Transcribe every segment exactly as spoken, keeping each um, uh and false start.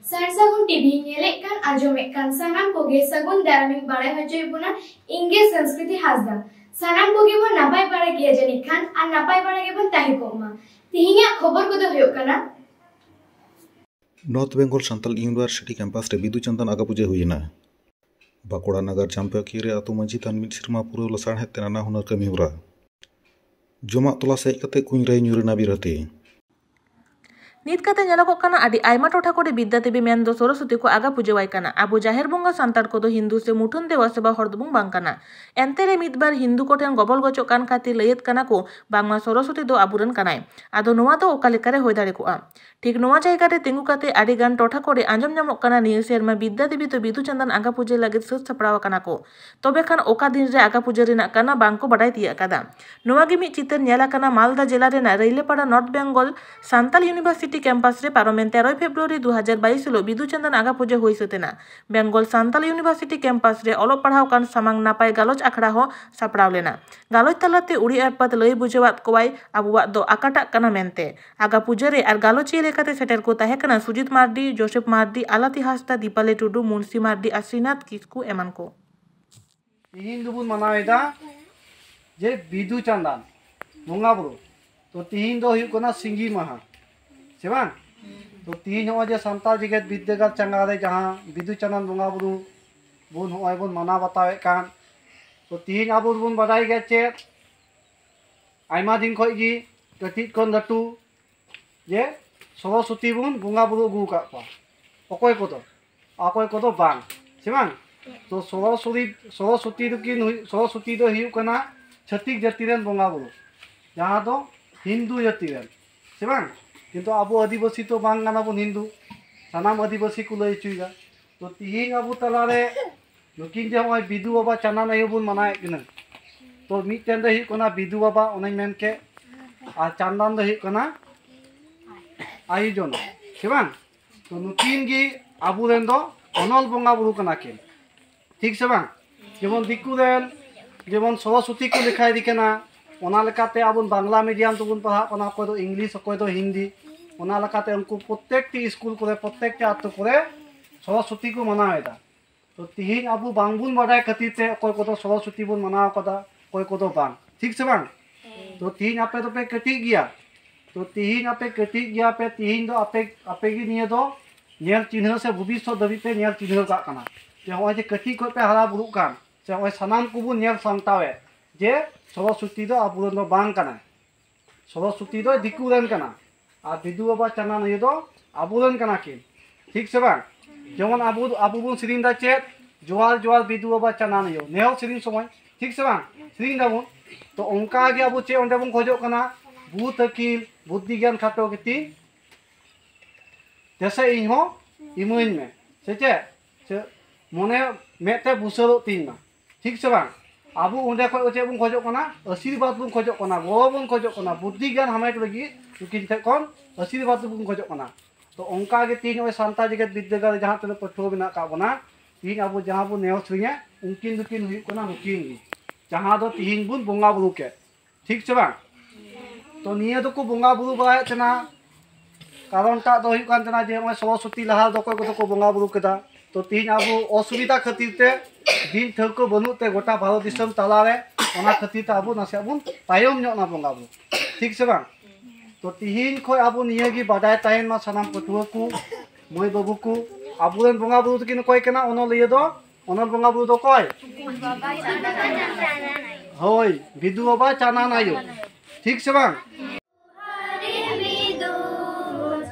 ᱥᱟᱨ ᱥᱟᱹᱜᱩᱱ ᱴᱤᱵᱷᱤ ᱧᱮᱞᱮᱫ ᱠᱟᱱ, ᱟᱸᱡᱚᱢᱮᱫ ᱠᱟᱱ ᱥᱟᱱᱟᱢ ᱠᱚᱜᱮ ᱥᱟᱹᱜᱩᱱ ᱫᱟᱨᱟᱢᱤᱧ ᱵᱟᱲᱟᱭ ᱦᱚᱪᱚᱭᱮᱫ ᱵᱚᱱᱟ᱾ ᱤᱧ ᱜᱮ ᱥᱚᱝᱥᱠᱨᱤᱛᱤ ᱦᱟᱸᱥᱫᱟ᱾ ᱥᱟᱱᱟᱢ ᱠᱚᱜᱮ ᱵᱚᱱ ᱱᱟᱯᱟᱭ ᱵᱟᱲᱟ ᱜᱮᱭᱟ ᱡᱟᱹᱱᱤᱡ ᱠᱷᱟᱱ, ᱟᱨ ᱱᱟᱯᱟᱭ ᱵᱟᱲᱟ ᱜᱮᱵᱚᱱ ᱛᱟᱦᱮᱸ ᱠᱚᱜ ᱢᱟ᱾ ᱛᱮᱦᱮᱧᱟᱜ ᱠᱷᱚᱵᱚᱨ ᱠᱚᱫᱚ ᱦᱩᱭᱩᱜ ᱠᱟᱱᱟ, north Bengal Santal university campus ᱨᱮ ᱵᱤᱫᱩ ᱪᱟᱸᱫᱟᱱ ᱟᱜᱟ ᱯᱩᱡᱟᱹ ᱦᱩᱭᱮᱱᱟ᱾ ᱵᱟᱸᱠᱩᱲᱟ ᱱᱟᱜᱟᱨ ᱪᱟᱢᱯᱟᱠᱤᱭᱟᱹ ᱨᱮ ᱟᱹᱛᱩ ᱢᱟᱹᱡᱷᱤ ᱛᱷᱟᱱ ᱢᱤᱫ ᱥᱮᱨᱢᱟ ᱯᱩᱨᱟᱹᱣ ᱞᱟᱥᱟᱲᱦᱮᱫ ᱛᱮ ᱱᱟᱱᱟ ᱦᱩᱱᱟᱹᱨ ᱠᱟᱹᱢᱤ ᱦᱚᱨᱟ᱾ ᱡᱚᱢᱟᱜ ᱛᱚᱞᱟᱥ ᱦᱮᱡ ᱠᱟᱛᱮ ᱠᱩᱧ ᱨᱮᱭ ᱧᱩᱨ ᱮᱱᱟ ᱵᱤᱨᱟᱹᱛᱤ᱾ ᱱᱤᱛ ᱠᱟᱛᱮ ᱧᱮᱞᱚᱜᱚᱜ ᱠᱟᱱᱟ, ᱟᱹᱰᱤ ᱟᱭᱢᱟ ᱴᱚᱴᱷᱟ ᱠᱚᱨᱮ ᱵᱤᱫᱽᱫᱟ ᱫᱮᱵᱤ ᱢᱮᱱᱫᱚ ᱥᱚᱨᱚᱥᱚᱛᱤ ᱠᱚ ᱟᱜᱟ ᱯᱩᱡᱟᱹᱣᱟᱭ ᱠᱟᱱᱟ᱾ ᱟᱵᱚ ᱡᱟᱦᱮᱨ ᱵᱚᱸᱜᱟ ᱥᱟᱱᱛᱟᱲ ᱠᱚᱫᱚ ᱦᱤᱱᱫᱩ ᱥᱮ ᱢᱩᱴᱷᱟᱹᱱ ᱫᱮᱵᱟ ᱥᱮᱵᱟ ᱦᱚᱲ ᱫᱚᱵᱚᱱ ᱵᱟᱝ ᱠᱟᱱᱟ᱾ ᱮᱱᱛᱮ ᱨᱮ ᱢᱤᱫ ᱵᱟᱨ ᱦᱤᱱᱫᱩ ᱠᱚᱴᱷᱮᱱ ᱜᱚᱵᱚᱞ ᱜᱚᱪᱚᱜ ᱠᱟᱱ ᱠᱷᱟᱹᱛᱤᱨ ᱞᱟᱹᱭᱮᱫ ᱠᱟᱱᱟ ᱠᱚ ᱵᱟᱝᱢᱟ ᱥᱚᱨᱚᱥᱚᱛᱤ ᱫᱚ ᱟᱵᱚᱨᱮᱱ ᱠᱟᱱᱟᱭ᱾ ᱟᱫᱚ ᱱᱚᱣᱟ ᱫᱚ ᱚᱠᱟ ᱞᱮᱠᱟᱨᱮ ᱦᱩᱭ ᱫᱟᱲᱮ ᱠᱚᱜᱼᱟ? ᱴᱷᱤᱠ ᱱᱚᱣᱟ ᱡᱟᱭᱜᱟ ᱨᱮ ᱛᱤᱸᱜᱩ ᱠᱟᱛᱮ ᱟᱹᱰᱤ ᱜᱟᱱ ᱴᱚᱴᱷᱟ ᱠᱚᱨᱮ ᱟᱸᱡᱚᱢ ᱧᱟᱢᱚᱜ ᱠᱟᱱᱟ, ᱱᱤᱭᱟᱹ ᱥᱮᱨᱢᱟ ᱵᱤᱫᱽᱫᱟ ᱫᱮᱵᱤ ᱫᱚ ᱵᱤᱫᱩ ᱪᱟᱸᱫᱟᱱ ᱟᱜᱟ ᱯᱩᱡᱟᱹ ᱞᱟᱹᱜᱤᱫ ᱥᱟᱹᱛ ᱥᱟᱯᱲᱟᱣ ᱟᱠᱟᱱᱟ ᱠᱚ᱾ ᱛᱚᱵᱮ ᱠᱷᱟᱱ ᱚᱠᱟ ᱫᱤᱱ ᱨᱮ ᱟᱜᱟ ᱯᱩᱡᱟᱹ ᱨᱮᱱᱟᱜ ᱠᱟᱱᱟ, ᱵᱟᱝ ᱠᱚ ᱵᱟᱰᱟᱭ ᱛᱤᱭᱟᱹᱜ ᱟᱠᱟᱫᱟ᱾ ᱱᱚᱣᱟ ᱜᱮ ᱢᱤᱫ ᱪᱤᱛᱟᱹᱨ ᱧᱮᱞ ᱟᱠᱟᱱᱟ ᱢᱟᱞᱫᱟ ᱡᱮᱞᱟ ᱨᱮᱱᱟᱜ Railapara north Bengal Santal university campus ᱨᱮ ᱯᱟᱨᱚᱢᱮᱱ ᱛᱮᱨᱚᱭ ᱯᱷᱮᱵᱨᱩᱣᱟᱨᱤ ᱫᱩ ᱦᱟᱡᱟᱨ ᱵᱟᱭᱤᱥ ᱦᱤᱞᱳᱜ ᱵᱤᱫᱩ ᱪᱟᱸᱫᱟᱱ ᱟᱜᱟ ᱯᱩᱡᱟᱹ ᱦᱩᱭ ᱥᱟᱹᱛ ᱮᱱᱟ᱾ ᱵᱮᱝᱜᱚᱞ ᱥᱟᱱᱛᱟᱞ ᱤᱭᱩᱱᱤᱵᱷᱟᱨᱥᱤᱴᱤ ᱠᱮᱢᱯᱟᱥ ᱨᱮ ᱚᱞᱚᱜ ᱯᱟᱲᱦᱟᱣ ᱠᱟᱱ ᱥᱟᱢᱟᱝ ᱱᱟᱯᱟᱭ ᱜᱟᱞᱚᱪ ᱟᱠᱷᱲᱟ ᱦᱚᱸ ᱥᱟᱯᱲᱟᱣ ᱞᱮᱱᱟ᱾ ᱜᱟᱞᱚᱪ ᱛᱟᱞᱟᱛᱮ ᱩᱲᱤ ᱟᱨᱯᱟᱛ ᱞᱟᱹᱭ ᱵᱩᱡᱷᱟᱹᱣᱟᱫ ᱠᱚᱣᱟᱭ ᱟᱵᱚᱣᱟᱜ ᱫᱚ ᱟᱠᱟᱴᱟᱜ ᱠᱟᱱᱟ ᱢᱮᱱᱛᱮ᱾ ᱟᱜᱟ ᱯᱩᱡᱟᱹ ᱨᱮ ᱟᱨ ᱜᱟᱞᱚᱪᱤᱭᱟᱹ ᱞᱮᱠᱟᱛᱮ ᱥᱮᱴᱮᱨ ᱠᱚ ᱛᱟᱦᱮᱸ ᱠᱟᱱᱟ ᱥᱩᱡᱤᱛ ᱢᱟᱨᱰᱤ, ᱡᱳᱥᱮᱯ ᱢᱟᱨᱰᱤ, ᱟᱞᱟᱛᱤ ᱦᱟᱸᱥᱫᱟ, ᱫᱤᱯᱟᱞᱤ ᱴᱩᱰᱩ, ᱢᱩᱱᱥᱤ ᱢᱟᱨᱰᱤ, ᱟᱥᱨᱤᱱᱟᱛᱷ ᱠᱤᱥᱠᱩ ᱮᱢᱟᱱ ᱠᱚ᱾ ᱛᱤᱦᱤᱧ ᱫᱚᱵᱚᱱ ᱢᱟᱱᱟᱣ ᱮᱫᱟ ᱡᱮ ᱵᱤᱫᱩ ᱪᱟᱸᱫᱟᱱ ᱵᱚᱸᱜᱟ ᱵᱩᱨᱩ᱾ ᱛᱚ ᱛᱤᱦᱤᱧ ᱫᱚ ᱦᱩᱭᱩᱜ ᱠᱟᱱᱟ ᱥᱤᱸᱜᱤ ᱢᱟᱦᱟ, ᱥᱮ ᱵᱟᱝ? ᱛᱚ ᱛᱤᱦᱤᱧ ᱱᱚᱜᱼᱚᱭ ᱡᱮ ᱥᱟᱱᱛᱟᱲ ᱡᱮᱜᱮᱛ ᱵᱤᱨᱫᱟᱹᱜᱟᱲ ᱪᱟᱸᱜᱟ ᱨᱮ ᱡᱟᱦᱟᱸ ᱵᱤᱫᱩ ᱪᱟᱸᱫᱟᱱ ᱵᱚᱸᱜᱟ ᱵᱩᱨᱩ ᱵᱚᱱ ᱱᱚᱜᱼᱚᱭ ᱵᱚᱱ ᱢᱟᱱᱟᱣ ᱵᱟᱛᱟᱣᱮᱫ ᱠᱟᱱ, ᱛᱚ ᱛᱤᱦᱤᱧ ᱟᱵᱚ ᱫᱚᱵᱚᱱ ᱵᱟᱰᱟᱭ ᱜᱮᱭᱟ ᱪᱮᱫ, ᱟᱭᱢᱟ ᱫᱤᱱ ᱠᱷᱚᱡ ᱜᱮ ᱠᱟᱹᱴᱤᱡ ᱠᱷᱚᱱ ᱞᱟᱹᱴᱩ ᱡᱮ ᱥᱚᱨᱚᱥᱚᱛᱤ ᱵᱚᱱ ᱵᱚᱸᱜᱟ ᱵᱩᱨᱩ ᱟᱹᱜᱩ ᱟᱠᱟᱫ ᱠᱚᱣᱟ᱾ ᱚᱠᱚᱭ ᱠᱚᱫᱚ, ᱚᱠᱚᱭ ᱠᱚᱫᱚ ᱵᱟᱝ, ᱥᱮ ᱵᱟᱝ? ᱛᱚ ᱥᱚᱨᱚᱥᱚᱛᱤ, ᱥᱚᱨᱚᱥᱚᱛᱤ ᱫᱚᱠᱤᱱ ᱦᱩᱭ-, ᱥᱚᱨᱚᱥᱚᱛᱤ ᱫᱚ ᱦᱩᱭᱩᱜ ᱠᱟᱱᱟ ᱪᱷᱟᱹᱛᱤᱠ ᱡᱟᱹᱛᱤ ᱨᱮᱱ ᱵᱚᱸᱜᱟ ᱵᱩᱨᱩ, ᱡᱟᱦᱟᱸ ᱫᱚ ᱦᱤᱱᱫᱩ ᱡᱟᱹᱛᱤ ᱨᱮᱱ, ᱥᱮ ᱵᱟᱝ? ᱠᱤᱱᱛᱩ ᱟᱵᱚ ᱟᱹᱫᱤᱵᱟᱹᱥᱤ ᱛᱚ ᱵᱟᱝ ᱠᱟᱱᱟ ᱵᱚᱱ ᱦᱤᱱᱫᱩ, ᱥᱟᱱᱟᱢ ᱟᱹᱫᱤᱵᱟᱹᱥᱤ ᱠᱚ ᱞᱟᱹᱭ ᱦᱚᱪᱚᱭᱮᱫᱟ᱾ ᱛᱚ ᱛᱤᱦᱤᱧ ᱟᱵᱚ ᱛᱟᱞᱟᱨᱮ ᱱᱩᱠᱤᱱ ᱡᱮ ᱱᱚᱜᱼᱚᱭ ᱵᱤᱫᱩ ᱵᱟᱵᱟ ᱪᱟᱱᱟᱱ ᱟᱭᱳ ᱵᱚᱱ ᱢᱟᱱᱟᱣᱮᱫ ᱠᱤᱱᱟ, ᱛᱚ ᱢᱤᱫᱴᱮᱱ ᱫᱚ ᱦᱩᱭᱩᱜ ᱠᱟᱱᱟ ᱵᱤᱫᱩ ᱵᱟᱵᱟ, ᱚᱱᱮᱧ ᱢᱮᱱ ᱠᱮᱫ, ᱟᱨ ᱪᱟᱱᱫᱟᱱ ᱫᱚ ᱦᱩᱭᱩᱜ ᱠᱟᱱᱟ ᱟᱭᱳ ᱡᱚᱱᱚ, ᱥᱮ ᱵᱟᱝ? ᱛᱚ ᱱᱩᱠᱤᱱ ᱜᱮ ᱟᱵᱚᱨᱮᱱ ᱫᱚ ᱚᱱᱚᱞ ᱵᱚᱸᱜᱟ ᱵᱩᱨᱩ ᱠᱟᱱᱟ ᱠᱤᱱ, ᱴᱷᱤᱠ ᱥᱮ ᱵᱟᱝ? ᱡᱮᱢᱚᱱ ᱫᱤᱠᱩ ᱨᱮᱱ ᱡᱮᱢᱚᱱ ᱥᱚᱨᱚᱥᱚᱛᱤ ᱠᱚ ᱞᱮᱠᱷᱟᱭᱮᱫᱮ ᱠᱟᱱᱟ, ᱚᱱᱟ ᱞᱮᱠᱟᱛᱮ ᱟᱵᱚ ᱵᱟᱝᱞᱟ ᱢᱤᱰᱤᱭᱟᱢ ᱛᱮᱵᱚᱱ ᱯᱟᱲᱦᱟᱜ ᱠᱟᱱᱟ, ᱚᱠᱚᱭ ᱫᱚ ᱤᱝᱞᱤᱥ, ᱚᱠᱚᱭ ᱫᱚ ᱦᱤᱱᱫᱤ᱾ ᱚᱱᱟ ᱞᱮᱠᱟᱛᱮ ᱩᱱᱠᱩ ᱯᱨᱚᱛᱮᱠᱴᱤ ᱥᱠᱩᱞ ᱠᱚᱨᱮ, ᱯᱨᱚᱛᱮᱠᱴᱤ ᱟᱛᱳ ᱠᱚᱨᱮ ᱥᱚᱨᱚᱥᱚᱛᱤ ᱠᱚ ᱢᱟᱱᱟᱣ ᱮᱫᱟ᱾ ᱛᱚ ᱛᱤᱦᱤᱧ ᱟᱵᱚ ᱵᱟᱝᱵᱚᱱ ᱵᱟᱰᱟᱭ ᱠᱷᱟᱹᱛᱤᱨ ᱛᱮ ᱚᱠᱚᱭ ᱠᱚᱫᱚ ᱥᱚᱨᱚᱥᱚᱛᱤ ᱵᱚᱱ ᱢᱟᱱᱟᱣ ᱠᱟᱫᱟ, ᱚᱠᱚᱭ ᱠᱚᱫᱚ ᱵᱟᱝ, ᱴᱷᱤᱠ ᱥᱮ ᱵᱟᱝ? ᱛᱚ ᱛᱤᱦᱤᱧ ᱟᱯᱮ ᱫᱚᱯᱮ ᱠᱟᱹᱴᱤᱡ ᱜᱮᱭᱟ, ᱛᱚ ᱛᱤᱦᱤᱧ ᱟᱯᱮ ᱠᱟᱹᱴᱤᱡ ᱜᱮᱭᱟ ᱯᱮ, ᱛᱤᱦᱤᱧ ᱫᱚ ᱟᱯᱮ ᱟᱯᱮ ᱜᱮ ᱱᱤᱭᱟᱹ ᱫᱚ ᱧᱮᱞ ᱪᱤᱱᱦᱟᱹ ᱥᱮ ᱵᱷᱚᱵᱤᱥᱥᱚᱛ ᱫᱷᱟᱹᱵᱤᱡ ᱯᱮ ᱧᱮᱞ ᱪᱤᱱᱦᱟᱹ ᱠᱟᱜ ᱠᱟᱱᱟ᱾ ᱡᱮ ᱱᱚᱜᱼᱚᱭ ᱡᱮ ᱠᱟᱹᱴᱤᱡ ᱠᱷᱚᱱ ᱯᱮ ᱦᱟᱨᱟ ᱵᱩᱨᱩᱜ ᱠᱟᱱ, ᱥᱮ ᱱᱚᱜᱼᱚᱭ ᱥᱟᱱᱟᱢ ᱠᱚᱵᱚᱱ ᱧᱮᱞ ᱥᱟᱢᱴᱟᱣᱮᱫ ᱡᱮ ᱥᱚᱨᱚᱥᱚᱛᱤ ᱫᱚ ᱟᱵᱚᱨᱮᱱ ᱫᱚ ᱵᱟᱝ ᱠᱟᱱᱟᱭ᱾ ᱥᱚᱨᱚᱥᱚᱛᱤ ᱫᱚ ᱫᱤᱠᱩ ᱨᱮᱱ ᱠᱟᱱᱟ, ᱟᱨ ᱵᱤᱫᱩ ᱵᱟᱵᱟ ᱪᱟᱱᱟᱱ ᱟᱭᱳ ᱫᱚ ᱟᱵᱚᱨᱮᱱ ᱠᱟᱱᱟ ᱠᱤᱱ, ᱴᱷᱤᱠ ᱥᱮ ᱵᱟᱝ? ᱡᱮᱢᱚᱱ ᱟᱵᱚ ᱟᱵᱚ ᱵᱚᱱ ᱥᱮᱨᱮᱧ ᱫᱟ ᱪᱮᱫ, ᱡᱚᱦᱟᱨ ᱡᱚᱦᱟᱨ ᱵᱤᱫᱩ ᱵᱟᱵᱟ ᱪᱟᱱᱟᱱ ᱟᱭᱳ, ᱱᱮᱦᱚᱨ ᱥᱮᱨᱮᱧ ᱥᱚᱢᱚᱭ, ᱴᱷᱤᱠ ᱥᱮ ᱵᱟᱝ? ᱥᱮᱨᱮᱧ ᱫᱟᱵᱚᱱ᱾ ᱛᱚ ᱚᱱᱠᱟ ᱜᱮ ᱟᱵᱚ ᱪᱮᱫ ᱚᱸᱰᱮ ᱵᱚᱱ ᱠᱷᱚᱡᱚᱜ ᱠᱟᱱᱟ? ᱵᱩᱫ ᱟᱹᱠᱤᱞ, ᱵᱩᱫᱽᱫᱷᱤ ᱜᱮᱭᱟᱱ ᱠᱷᱟᱴᱚ ᱠᱟᱛᱮ ᱛᱮᱥᱮ ᱤᱧ ᱦᱚᱸ ᱤᱢᱟᱹᱧ ᱢᱮ, ᱥᱮ ᱪᱮᱫ? ᱥᱮ ᱢᱚᱱᱮ ᱢᱮᱫ ᱛᱮ ᱵᱩᱥᱟᱹᱨᱚᱜ ᱛᱤᱧ ᱢᱟ, ᱴᱷᱤᱠ ᱥᱮ ᱵᱟᱝ? ᱟᱵᱚ ᱚᱸᱰᱮ ᱠᱷᱚᱡ ᱪᱮᱫ ᱵᱚᱱ ᱠᱷᱚᱡᱚᱜ ᱠᱟᱱᱟ? ᱟᱥᱤᱨᱵᱟᱫᱽ ᱵᱚᱱ ᱠᱷᱚᱡᱚᱜ ᱠᱟᱱᱟ, ᱜᱚᱲᱚ ᱵᱚᱱ ᱠᱷᱚᱡᱚᱜ ᱠᱟᱱᱟ, ᱵᱩᱫᱽᱫᱷᱤ ᱜᱮᱭᱟᱱ ᱦᱟᱢᱮᱴ ᱞᱟᱹᱜᱤᱫ ᱱᱩᱠᱤᱱ ᱴᱷᱮᱱ ᱠᱷᱚᱱ ᱟᱥᱤᱨᱵᱟᱫᱽ ᱵᱚᱱ ᱠᱷᱚᱡᱚᱜ ᱠᱟᱱᱟ᱾ ᱛᱚ ᱚᱱᱠᱟ ᱜᱮ ᱛᱤᱦᱤᱧ ᱱᱚᱜᱼᱚᱭ ᱥᱟᱱᱛᱟᱲ ᱡᱮᱜᱮᱛ ᱵᱤᱫᱽᱫᱟᱹᱜᱟᱲ ᱨᱮ ᱡᱟᱦᱟᱸ ᱛᱤᱱᱟᱹᱜ ᱯᱟᱹᱴᱷᱩᱣᱟᱹ ᱢᱮᱱᱟᱜ ᱟᱠᱟᱫ ᱵᱚᱱᱟ, ᱛᱤᱦᱤᱧ ᱟᱵᱚ ᱡᱟᱦᱟᱸ ᱵᱚᱱ ᱱᱮᱦᱚᱨ ᱥᱮᱨᱮᱧᱟ, ᱩᱱᱠᱤᱱ ᱫᱚᱠᱤᱱ ᱦᱩᱭᱩᱜ ᱠᱟᱱᱟ ᱱᱩᱠᱤᱱ ᱜᱮ, ᱡᱟᱦᱟᱸ ᱫᱚ ᱛᱤᱦᱤᱧ ᱵᱚᱱ ᱵᱚᱸᱜᱟ ᱵᱩᱨᱩ ᱠᱮᱫ, ᱴᱷᱤᱠ ᱥᱮ ᱵᱟᱝ? ᱛᱚ ᱱᱤᱭᱟᱹ ᱫᱚᱠᱚ ᱵᱚᱸᱜᱟ ᱵᱩᱨᱩ ᱵᱟᱲᱟᱭᱮᱫ ᱛᱟᱦᱮᱱᱟ, ᱠᱟᱨᱚᱱᱴᱟᱜ ᱫᱚ ᱦᱩᱭᱩᱜ ᱠᱟᱱ ᱛᱟᱦᱮᱱᱟ ᱡᱮ ᱱᱚᱜᱼᱚᱭ ᱥᱚᱨᱚᱥᱚᱛᱤ ᱞᱟᱦᱟ ᱨᱮᱫᱚ ᱚᱠᱚᱭ ᱠᱚᱫᱚ ᱠᱚ ᱵᱚᱸᱜᱟ ᱵᱩᱨᱩ ᱠᱮᱫᱟ᱾ ᱛᱚ ᱛᱤᱦᱤᱧ ᱟᱵᱚ ᱚᱥᱩᱵᱤᱫᱷᱟ ᱠᱷᱟᱹᱛᱤᱨ ᱛᱮ, ᱫᱤᱱ ᱴᱷᱟᱹᱣᱠᱟᱹ ᱵᱟᱹᱱᱩᱜ ᱛᱮ ᱜᱚᱴᱟ ᱵᱷᱟᱨᱚᱛ ᱫᱤᱥᱚᱢ ᱛᱟᱞᱟᱨᱮ, ᱚᱱᱟ ᱠᱷᱟᱹᱛᱤᱨ ᱛᱮ ᱟᱵᱚ ᱱᱟᱥᱮᱭᱟᱜ ᱵᱚᱱ ᱛᱟᱭᱚᱢ ᱧᱚᱜ ᱮᱱᱟ ᱵᱚᱸᱜᱟ ᱵᱩᱨᱩ, ᱴᱷᱤᱠ ᱥᱮ ᱵᱟᱝ? ᱛᱚ ᱛᱤᱦᱤᱧ ᱠᱷᱚᱱ ᱟᱵᱚ ᱱᱤᱭᱟᱹ ᱜᱮ ᱵᱟᱰᱟᱭ ᱛᱟᱦᱮᱱ ᱢᱟ ᱥᱟᱱᱟᱢ ᱯᱟᱹᱴᱷᱩᱣᱟᱹ ᱠᱚ, ᱢᱟᱹᱭ ᱵᱟᱹᱵᱩ ᱠᱚ, ᱟᱵᱚᱨᱮᱱ ᱵᱚᱸᱜᱟ ᱵᱩᱨᱩ ᱫᱚᱠᱤᱱ ᱚᱠᱚᱭ ᱠᱟᱱᱟ? ᱚᱱᱚᱞᱤᱭᱟᱹ ᱫᱚ, ᱚᱱᱚᱞ ᱵᱚᱸᱜᱟ ᱵᱩᱨᱩ ᱫᱚ ᱚᱠᱚᱭ? ᱦᱳᱭ, ᱵᱤᱫᱩ ᱵᱟᱵᱟ ᱪᱟᱱᱟᱱ ᱟᱭᱳ, ᱴᱷᱤᱠ ᱥᱮ ᱵᱟᱝ? ᱦᱟᱨᱤ ᱵᱤᱫᱩ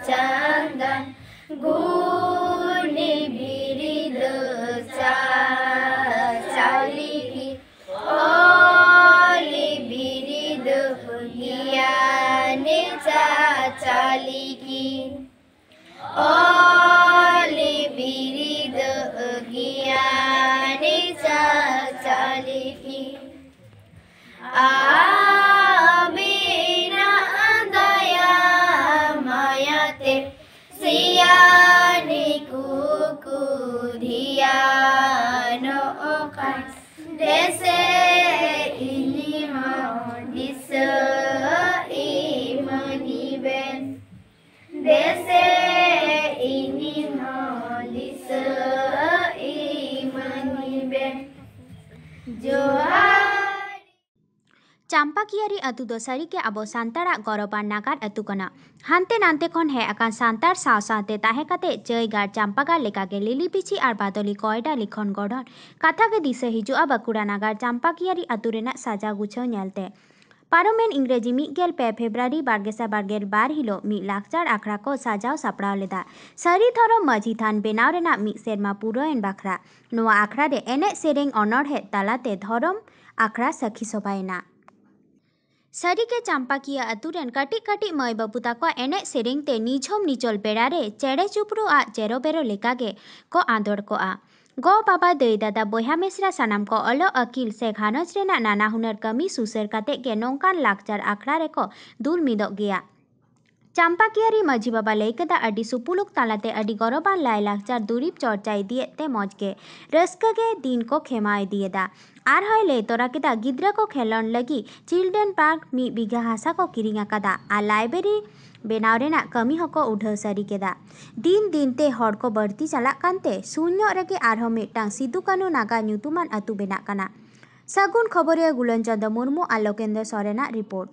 ᱪᱟᱸᱫᱟᱱ ᱜᱩᱱᱤ ᱵᱤᱨᱤᱫ ᱪᱟᱪᱟᱞᱤᱠᱤ, ᱚᱞᱤ ᱵᱤᱨᱤᱫ ᱜᱮᱭᱟᱱᱤ ᱪᱟᱪᱟᱞᱤᱠᱤ, ᱚᱞᱤ ᱵᱤᱨᱤᱫ ᱜᱮᱭᱟᱱᱤ ᱪᱟᱪᱟᱞᱤᱠᱤ᱾ ᱟᱵᱤᱱᱟ ᱪᱟᱢᱯᱟᱠᱤᱭᱟᱹᱨᱤ ᱟᱹᱛᱩ ᱫᱚ ᱥᱟᱹᱨᱤᱜᱮ ᱟᱵᱚ ᱥᱟᱱᱛᱟᱲᱟᱜ ᱜᱚᱨᱚᱵᱟᱱ ᱱᱟᱜᱟᱨ ᱟᱹᱛᱩ ᱠᱟᱱᱟ᱾ ᱦᱟᱱᱛᱮ ᱱᱟᱱᱛᱮ ᱠᱷᱚᱱ ᱦᱮᱡ ᱟᱠᱟᱱ ᱥᱟᱱᱛᱟᱲ ᱥᱟᱶ ᱥᱟᱶᱛᱮ ᱛᱟᱦᱮᱸ ᱠᱟᱛᱮ ᱪᱟᱹᱭᱜᱟᱲ, ᱪᱟᱢᱯᱟᱜᱟᱲ ᱞᱮᱠᱟᱜᱮ ᱞᱤᱞᱤᱵᱤᱪᱷᱤ ᱟᱨ ᱵᱟᱫᱚᱞᱤ ᱠᱚᱭᱰᱟ ᱞᱤᱠᱷᱚᱱ ᱜᱚᱲᱦᱚᱱ ᱠᱟᱛᱷᱟ ᱜᱮ ᱫᱤᱥᱟᱹ ᱦᱤᱡᱩᱜᱼᱟ ᱵᱟᱸᱠᱩᱲᱟ ᱱᱟᱜᱟᱨ ᱪᱟᱢᱯᱟᱠᱤᱭᱟᱹᱨᱤ ᱟᱹᱛᱩ ᱨᱮᱱᱟᱜ ᱥᱟᱡᱟᱣ ᱜᱩᱪᱷᱟᱹᱣ ᱧᱮᱞᱛᱮ᱾ ᱯᱟᱨᱚᱢᱮᱱ ᱤᱝᱨᱮᱡᱤ ᱢᱤᱫ ᱜᱮᱞ ᱯᱮ ᱯᱷᱮᱵᱽᱨᱩᱣᱟᱨᱤ ᱵᱟᱨ ᱜᱮᱥᱟᱭ ᱵᱟᱨ ᱜᱮᱞ ᱵᱟᱨ ᱦᱤᱞᱳᱜ ᱢᱤᱫ ᱞᱟᱠᱪᱟᱨ ᱟᱠᱷᱲᱟ ᱠᱚ ᱥᱟᱡᱟᱣ ᱥᱟᱯᱲᱟᱣ ᱞᱮᱫᱟ᱾ ᱥᱟᱹᱨᱤ ᱫᱷᱚᱨᱚᱢ ᱢᱟᱹᱡᱷᱤ ᱛᱷᱟᱱ ᱵᱮᱱᱟᱣ ᱨᱮᱱᱟᱜ ᱢᱤᱫ ᱥᱮᱨᱢᱟ ᱯᱩᱨᱟᱹᱣᱮᱱ ᱵᱟᱠᱷᱨᱟ ᱱᱚᱣᱟ ᱟᱠᱷᱲᱟ ᱨᱮ ᱮᱱᱮᱡ ᱥᱮᱨᱮᱧ ᱚᱱᱚᱬᱦᱮ ᱛᱟᱞᱟᱛᱮ ᱫᱷᱚᱨᱚᱢ ᱟᱠᱷᱲᱟ ᱥᱟᱹᱠᱷᱤ ᱥᱚᱵᱷᱟᱭᱮᱱᱟ᱾ ᱥᱟᱹᱨᱤᱜᱮ ᱪᱟᱢᱯᱟᱠᱤᱭᱟᱹ ᱟᱹᱛᱩ ᱨᱮᱱ ᱠᱟᱹᱴᱤᱡ ᱠᱟᱹᱴᱤᱡ ᱢᱟᱹᱭ ᱵᱟᱹᱵᱩ ᱛᱟᱠᱚᱣᱟᱜ ᱮᱱᱮᱡ ᱥᱮᱨᱮᱧ ᱛᱮ ᱱᱤᱡᱷᱚᱢ ᱱᱤᱪᱚᱞ ᱵᱮᱲᱟ ᱨᱮ ᱪᱮᱬᱮ ᱪᱤᱯᱨᱩ ᱟᱜ ᱪᱮᱨᱚ ᱵᱮᱨᱚ ᱞᱮᱠᱟᱜᱮ ᱠᱚ ᱟᱸᱫᱳᱲ ᱠᱚᱜᱼᱟ᱾ ᱜᱚ ᱵᱟᱵᱟ ᱫᱟᱹᱭ ᱫᱟᱫᱟ ᱵᱚᱭᱦᱟ ᱢᱤᱥᱨᱟ ᱥᱟᱱᱟᱢ ᱠᱚ ᱚᱞᱚᱜ ᱟᱹᱠᱤᱞ ᱥᱮ ᱜᱷᱟᱨᱚᱸᱡᱽ ᱨᱮᱱᱟᱜ ᱱᱟᱱᱟ ᱦᱩᱱᱟᱹᱨ ᱠᱟᱹᱢᱤ ᱥᱩᱥᱟᱹᱨ ᱠᱟᱛᱮ ᱜᱮ ᱱᱚᱝᱠᱟᱱ ᱞᱟᱠᱪᱟᱨ ᱟᱠᱷᱲᱟ ᱨᱮᱠᱚ ᱫᱩᱞ ᱢᱤᱫᱚᱜ ᱜᱮᱭᱟ᱾ ᱪᱟᱢᱯᱟᱠᱤᱭᱟᱹᱨᱤ ᱢᱟᱹᱡᱷᱤ ᱵᱟᱵᱟ ᱞᱟᱹᱭ ᱠᱮᱫᱟ, ᱟᱹᱰᱤ ᱥᱩᱯᱩᱞᱩᱠ ᱛᱟᱞᱟᱛᱮ ᱟᱹᱰᱤ ᱜᱚᱨᱚᱵᱟᱱ ᱞᱟᱭᱞᱟᱠᱪᱟᱨ ᱫᱩᱨᱤᱵᱽ ᱪᱚᱨᱪᱟ ᱤᱫᱤᱭᱮᱫ ᱛᱮ ᱢᱚᱡᱽ ᱜᱮ ᱨᱟᱹᱥᱠᱟᱹ ᱜᱮ ᱫᱤᱱ ᱠᱚ ᱠᱷᱮᱢᱟᱣ ᱤᱫᱤᱭᱮᱫᱟ᱾ ᱟᱨᱦᱚᱸᱭ ᱞᱟᱹᱭ ᱛᱚᱨᱟ ᱠᱮᱫᱟ, ᱜᱤᱫᱽᱨᱟᱹ ᱠᱚ ᱠᱷᱮᱞᱳᱱᱰ ᱞᱟᱹᱜᱤᱫ ᱪᱤᱞᱰᱨᱮᱱ ᱯᱟᱨᱠ ᱢᱤᱫ ᱵᱤᱜᱷᱟᱹ ᱦᱟᱥᱟ ᱠᱚ ᱠᱤᱨᱤᱧ ᱟᱠᱟᱫᱟ ᱟᱨ ᱞᱟᱭᱵᱨᱮᱨᱤ ᱵᱮᱱᱟᱣ ᱨᱮᱱᱟᱜ ᱠᱟᱹᱢᱤ ᱦᱚᱸᱠᱚ ᱩᱰᱷᱟᱹᱣ ᱥᱟᱹᱨᱤ ᱠᱮᱫᱟ᱾ ᱫᱤᱱ ᱫᱤᱱ ᱛᱮ ᱦᱚᱲ ᱠᱚ ᱵᱟᱹᱲᱛᱤ ᱪᱟᱞᱟᱜ ᱠᱟᱱᱛᱮ ᱥᱩᱨ ᱧᱚᱜ ᱨᱮᱜᱮ ᱟᱨᱦᱚᱸ ᱢᱤᱫᱴᱟᱝ ᱥᱤᱫᱩ ᱠᱟᱹᱱᱩ ᱱᱟᱜᱟᱨ ᱧᱩᱛᱩᱢᱟᱱ ᱟᱹᱛᱩ ᱵᱮᱱᱟᱜ ᱠᱟᱱᱟ᱾ ᱥᱟᱹᱜᱩᱱ ᱠᱷᱚᱵᱚᱨᱤᱭᱟᱹ ᱜᱩᱞᱚᱱ ᱪᱚᱸᱫᱽ ᱢᱩᱨᱢᱩ ᱟᱨ ᱞᱳᱠᱮᱱᱫᱨᱚ ᱥᱚᱨᱮᱱᱟᱜ ᱨᱤᱯᱳᱨᱴ᱾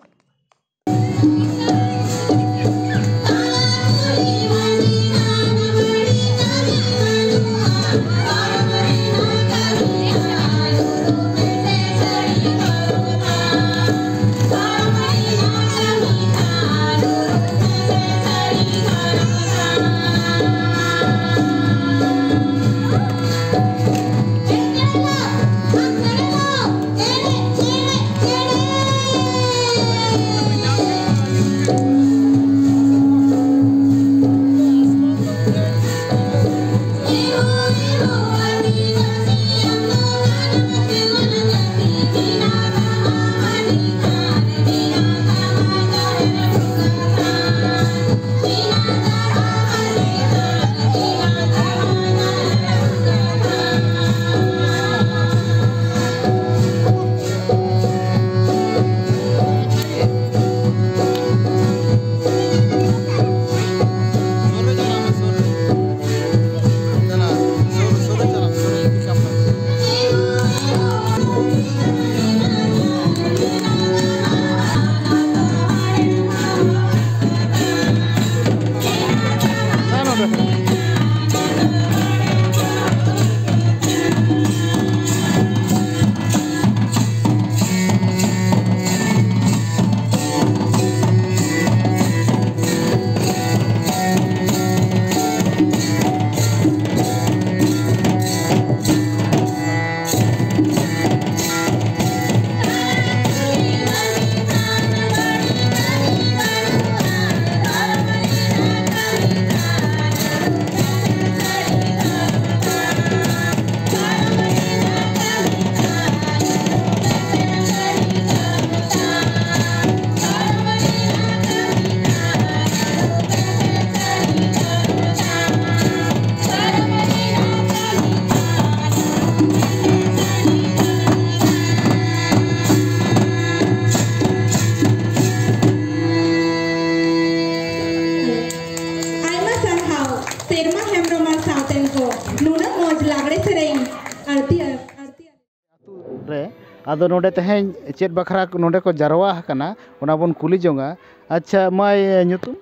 ᱟᱫᱚ ᱱᱚᱰᱮ ᱛᱮᱦᱮᱧ ᱪᱮᱫ ᱵᱟᱠᱷᱨᱟ ᱱᱚᱰᱮ ᱠᱚ ᱡᱟᱨᱣᱟ ᱟᱠᱟᱱᱟ, ᱚᱱᱟ ᱵᱚᱱ ᱠᱩᱞᱤ ᱡᱚᱝᱟ᱾ ᱟᱪᱪᱷᱟ ᱢᱟᱹᱭ, ᱧᱩᱛᱩᱢ?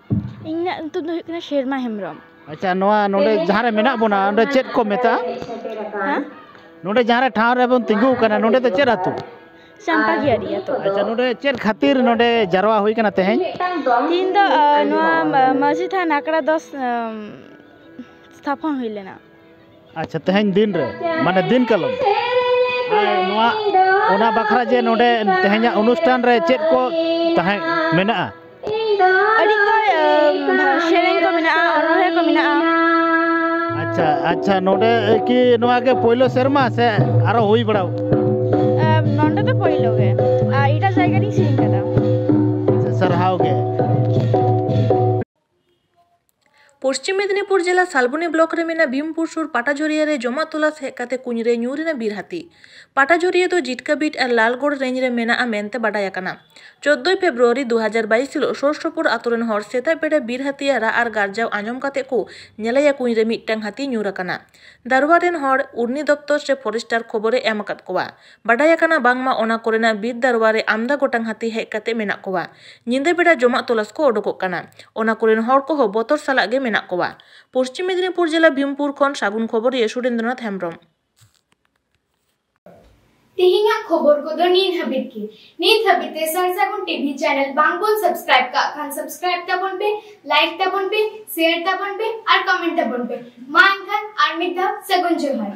ᱤᱧᱟᱹᱜ ᱧᱩᱛᱩᱢ ᱫᱚ ᱦᱩᱭᱩᱜ ᱠᱟᱱᱟ ᱥᱮᱨᱢᱟ ᱦᱮᱢᱵᱨᱚᱢ᱾ ᱟᱪᱪᱷᱟ, ᱱᱚᱣᱟ ᱱᱚᱰᱮ ᱡᱟᱦᱟᱸ ᱨᱮ ᱢᱮᱱᱟᱜ ᱵᱚᱱᱟ, ᱚᱸᱰᱮ ᱪᱮᱫ ᱠᱚ ᱢᱮᱛᱟᱜᱼᱟ? ᱦᱮᱸ? ᱱᱚᱰᱮ ᱡᱟᱦᱟᱸ ᱨᱮ ᱴᱷᱟᱶ ᱨᱮᱵᱚᱱ ᱛᱤᱸᱜᱩ ᱟᱠᱟᱱᱟ, ᱱᱚᱰᱮ ᱫᱚ ᱪᱮᱫ ᱟᱹᱛᱩ? ᱪᱟᱢᱯᱟᱠᱤᱭᱟᱹᱨᱤ ᱟᱹᱛᱩ᱾ ᱟᱪᱪᱷᱟ, ᱱᱚᱰᱮ ᱪᱮᱫ ᱠᱷᱟᱹᱛᱤᱨ ᱱᱚᱰᱮ ᱡᱟᱨᱣᱟ ᱦᱩᱭ ᱠᱟᱱᱟ ᱛᱮᱦᱮᱧ? ᱛᱤᱦᱤᱧ ᱫᱚ, ᱟ, ᱱᱚᱣᱟ ᱢᱟ-, ᱢᱟᱹᱡᱷᱤ ᱛᱷᱟᱱ ᱟᱠᱷᱲᱟ ᱫᱚ, ᱟᱢ, ᱛᱷᱟᱯᱚᱱ ᱦᱩᱭ ᱞᱮᱱᱟ᱾ ᱟᱪᱪᱷᱟ, ᱛᱮᱦᱮᱧ ᱫᱤᱱ ᱨᱮ, ᱢᱟᱱᱮ ᱫᱤᱱ ᱠᱟᱞᱚᱢ᱾ ᱟᱨ ᱱᱚᱣᱟ, ᱚᱱᱟ ᱵᱟᱠᱷᱨᱟ ᱡᱮ ᱱᱚᱰᱮ ᱛᱮᱦᱮᱧᱟᱜ ᱚᱱᱩᱥᱴᱷᱟᱱ ᱨᱮ ᱪᱮᱫ ᱠᱚ ᱛᱟᱦᱮᱸ ᱢᱮᱱᱟᱜᱼᱟ? ᱟᱹᱰᱤ ᱠᱚ, ᱟᱢ, ᱥᱮᱨᱮᱧ ᱠᱚ ᱢᱮᱱᱟᱜᱼᱟ, ᱚᱱᱚᱬᱦᱮ ᱠᱚ ᱢᱮᱱᱟᱜᱼᱟ᱾ ᱟᱪᱪᱷᱟ, ᱟᱪᱪᱷᱟ, ᱱᱚᱰᱮ ᱠᱤ ᱱᱚᱣᱟ ᱜᱮ ᱯᱳᱭᱞᱳ ᱥᱮᱨᱢᱟ ᱥᱮ ᱟᱨᱚ ᱦᱩᱭ ᱵᱟᱲᱟᱣ? ᱟᱢ, ᱱᱚᱰᱮ ᱫᱚ ᱯᱳᱭᱞᱳ ᱜᱮ, ᱟᱨ ᱮᱴᱟᱜ ᱡᱟᱭᱜᱟ ᱨᱤᱧ ᱥᱮᱨᱮᱧ ᱠᱟᱫᱟ᱾ ᱥᱟᱨᱦᱟᱣ ᱜᱮ᱾ ᱯᱚᱥᱪᱤᱢ ᱢᱮᱫᱤᱱᱤᱯᱩᱨ ᱡᱮᱞᱟ ᱥᱟᱞᱵᱚᱱᱤ ᱵᱞᱚᱠ ᱨᱮ ᱢᱮᱱᱟᱜ ᱵᱷᱤᱢᱯᱩᱨ ᱥᱩᱨ ᱯᱟᱴᱟᱡᱷᱚᱨᱤᱭᱟ ᱨᱮ ᱡᱚᱢᱟᱜ ᱛᱚᱞᱟᱥ ᱦᱮᱡ ᱠᱟᱛᱮ ᱠᱩᱧ ᱨᱮ ᱧᱩᱨ ᱮᱱᱟ ᱵᱤᱨ ᱦᱟᱹᱛᱤ᱾ ᱯᱟᱴᱟᱡᱷᱚᱨᱤᱭᱟ ᱫᱚ ᱡᱤᱴᱠᱟᱹᱵᱤᱴ ᱟᱨ ᱞᱟᱞᱜᱚᱲ ᱨᱮᱧᱡᱽ ᱨᱮ ᱢᱮᱱᱟᱜᱼᱟ ᱢᱮᱱᱛᱮ ᱵᱟᱰᱟᱭ ᱟᱠᱟᱱᱟ᱾ ᱪᱳᱫᱽᱫᱳᱭ ᱯᱷᱮᱵᱽᱨᱩᱣᱟᱨᱤ ᱫᱩ ᱦᱟᱡᱟᱨ ᱵᱟᱭᱤᱥ ᱦᱤᱞᱳᱜ ᱥᱩᱨ ᱥᱩᱯᱩᱨ ᱟᱛᱳ ᱨᱮᱱ ᱦᱚᱲ ᱥᱮᱛᱟᱜ ᱵᱮᱲᱟ ᱵᱤᱨ ᱦᱟᱹᱛᱤᱭᱟᱜ ᱨᱟᱜ ᱟᱨ ᱜᱟᱨᱡᱟᱣ ᱟᱸᱡᱚᱢ ᱠᱟᱛᱮ ᱠᱚ ᱧᱮᱞᱮᱭᱟ ᱠᱩᱧ ᱨᱮ ᱢᱤᱫᱴᱟᱝ ᱦᱟᱹᱛᱤ ᱧᱩᱨ ᱟᱠᱟᱱᱟ᱾ ᱫᱟᱨᱣᱟ ᱨᱮᱱ ᱦᱚᱲ ᱩᱨᱱᱤ ᱫᱚᱯᱛᱚᱨ ᱥᱮ ᱯᱷᱚᱨᱮᱥᱴᱟᱨ ᱠᱷᱚᱵᱚᱨᱮ ᱮᱢ ᱟᱠᱟᱫ ᱠᱚᱣᱟ᱾ ᱵᱟᱰᱟᱭ ᱟᱠᱟᱱᱟ ᱵᱟᱝᱢᱟ ᱚᱱᱟ ᱠᱚᱨᱮᱱᱟᱜ ᱵᱤᱨ ᱫᱟᱨᱣᱟ ᱨᱮ ᱟᱢᱫᱟ ᱜᱚᱴᱟᱝ ᱦᱟᱹᱛᱤ ᱦᱮᱡ ᱠᱟᱛᱮ ᱢᱮᱱᱟᱜ ᱠᱚᱣᱟ᱾ ᱧᱤᱫᱟᱹ ᱵᱮᱲᱟ ᱡᱚᱢᱟᱜ ᱛᱚᱞᱟᱥ ᱠᱚ ᱚᱰᱚᱠᱚᱜ ᱠᱟᱱᱟ᱾ ᱚᱱᱟ ᱠᱚᱨᱮᱱ ᱦᱚᱲ ᱠᱚᱦᱚᱸ ᱵᱚᱛᱚᱨ ᱥᱟᱞᱟᱜ ᱜᱮ ᱢᱮᱱᱟᱜ ᱠᱚᱣᱟ᱾ ᱯᱚᱥᱪᱤᱢ ᱢᱮᱫᱤᱱᱤᱯᱩᱨ ᱡᱮᱞᱟ ᱵᱷᱤᱢᱯᱩᱨ ᱠᱷᱚᱱ ᱥᱟᱹᱜᱩᱱ ᱠᱷᱚᱵᱚᱨᱤᱭᱟᱹ ᱥᱩᱨᱮᱱᱫᱨᱚᱱᱟᱛᱷ ᱦᱮᱢᱵᱨᱚᱢ᱾ ᱛᱮᱦᱮᱧᱟᱜ ᱠᱷᱚᱵᱚᱨ ᱠᱚᱫᱚ ᱱᱤᱛ ᱦᱟᱹᱵᱤᱡ ᱜᱮ᱾ ᱱᱤᱛ ᱦᱟᱹᱵᱤᱡ ᱛᱮ ᱥᱟᱨ ᱥᱟᱹᱜᱩᱱ ᱴᱤᱵᱷᱤ ᱪᱮᱱᱮᱞ ᱵᱟᱝ ᱵᱚᱱ ᱥᱟᱵᱥᱠᱨᱟᱭᱤᱵ ᱠᱟᱜ ᱠᱷᱟᱱ ᱥᱟᱵᱥᱠᱨᱟᱭᱤᱵ ᱛᱟᱵᱚᱱ ᱯᱮ, ᱞᱟᱭᱤᱠ ᱛᱟᱵᱚᱱ ᱯᱮ, ᱥᱮᱭᱟᱨ ᱛᱟᱵᱚᱱ ᱯᱮ ᱟᱨ ᱠᱚᱢᱮᱱᱴ ᱛᱟᱵᱚᱱ ᱯᱮ᱾ ᱢᱟ ᱮᱱᱠᱷᱟᱱ ᱟᱨ ᱢᱤᱫ ᱫᱷᱟᱣ ᱥᱟᱹᱜᱩᱱ ᱡᱚᱦᱟᱨ᱾